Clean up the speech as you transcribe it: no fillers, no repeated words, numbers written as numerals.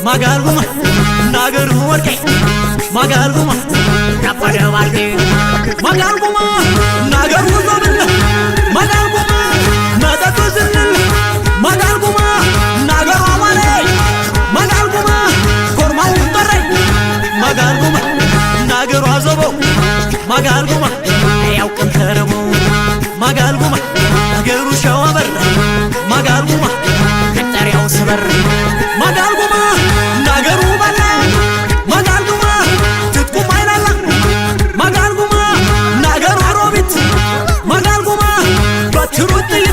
ማጋልጉማ ናገሩ ወርቄ ማጋልጉማ ናፈደ ባርቄ ማጋልጉማ ናገሩ ዞብል ማጋልጉማ መጠጡ ዝልል ማጋልጉማ ናገሩ አማሬ ማጋልጉማ ኮርማው ጠረኝ ማጋልጉማ ናገሩ አዘበው ማጋልጉማ አያውቅም ተርቦ ማጋልጉማ ነገሩ ሸዋበር ማጋልጉማ መጠሪያው ስበር ማጋልጉማ ናገሩ በላ ማጋልጉማ ትጥቁም አይላላ ማጋልጉማ ናገሩ ሮቢት ማጋልጉማ በትሩ ጥይት።